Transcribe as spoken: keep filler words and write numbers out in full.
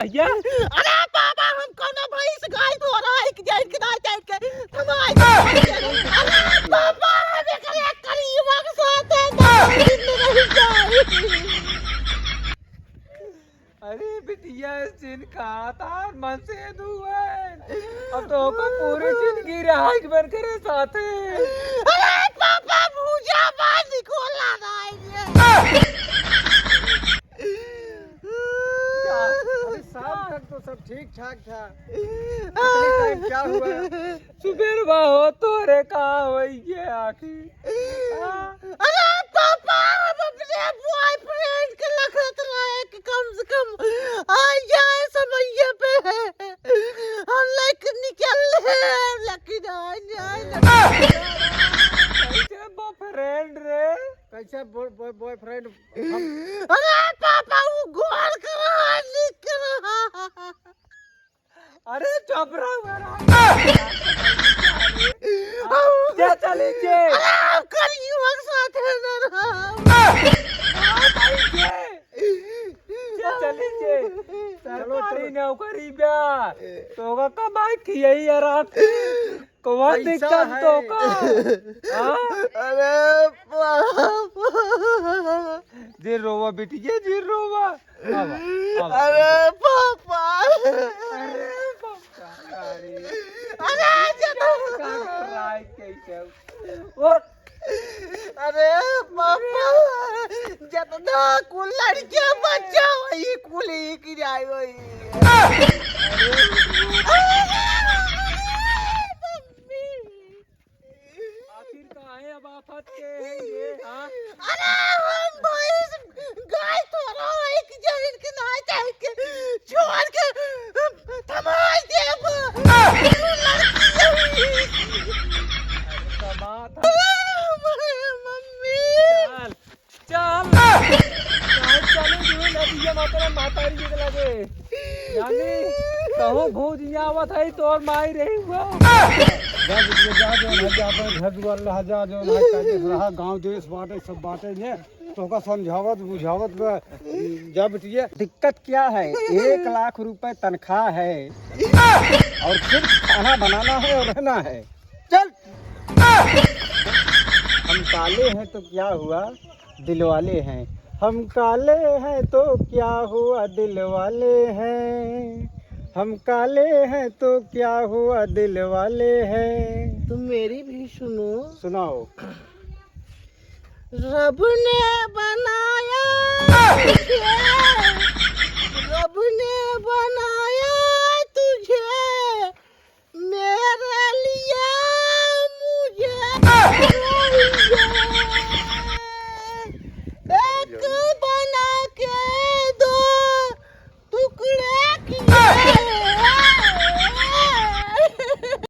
भैया। अरे बाबा, हम कौनो भैंस गाय धो रहा है कि जाइन के ना जाइन के, हम आए के। अरे बाबा, हम एकरे करीबा के साथ है, ना जिंदा रह जाए। अरे बिटिया, जिन का तार मन से दुआ है। अब तो ओका पूरी जिंदगी रहा के बन करे साथे। अरे पापा, भूजा मार निकोला ना आइए। क्या? अरे शाम तक तो सब ठीक ठाक था। इतने टाइम क्या हुआ? सुबेरवा हो तोरे का होइए आखिर? हाँ? अरे पापा, हम अपने बॉयफ्रेंड के लखत रहे कि कम से कम आ जाए समइया पे। हम लेके निकल रहे, लेकिन आ जाए ना। कैसे बॉयफ्रेंड रे? कैसे बॉय-, बॉय-, बॉयफ्रेंड? अरे पापा, वो गोर कर रहा है, लिख कर रहा। अरे चुप रहो, मेरा। क्या चली जे? अरे, कलयुग साथे न रहा। क्या चली जे? सरकारी नौकरी बा। तो का कमाई की यही आराम से। कौन पैसा दिक्कत है। तो का? हाँ? अरे पापा। जे रोवा बिटिया, जे रोवा। आवा, आवा। अरे पापा। अरे पापा, अरे। अरे जब का कर रहा है कैसे? और अरे पापा, जितना कुल लड़के बच्चा वही कुल ही की जाए वही। आखिर काहे अब आफत के हैं ये, हाँ? अरे हम भैंस गाय थोड़ा है कि जमीन के ना जाए के छोड़ के थमाई देब। लड़की है। अरे कमात है। अरे मम्मी। चल। चल। काहे चले जो नदिया माता मातारी के लगे। जानी, कहूँ भूत यहाँ आवत है, तोर माई रही हुआ। जा बिटिया, जा, जौन है, जा, अपने घर दुआर रहा, जा, जौन है, काजे से रहा, गाँव देश बाटे, सब बाटे ने, तोका समझावत, बुझावत बा, जा बिटिया। दिक्कत क्या है? एक लाख रुपए तनख्वाह है और सिर्फ खाना बनाना है और रहना है। चल। हम काले हैं तो क्या हुआ, दिल वाले हैं। हम काले हैं तो क्या हुआ, दिल वाले हैं। हम काले हैं तो क्या हुआ, दिल वाले हैं। तुम मेरी भी सुनो। सुनाओ। रब ने बनाया मुझे, रब ने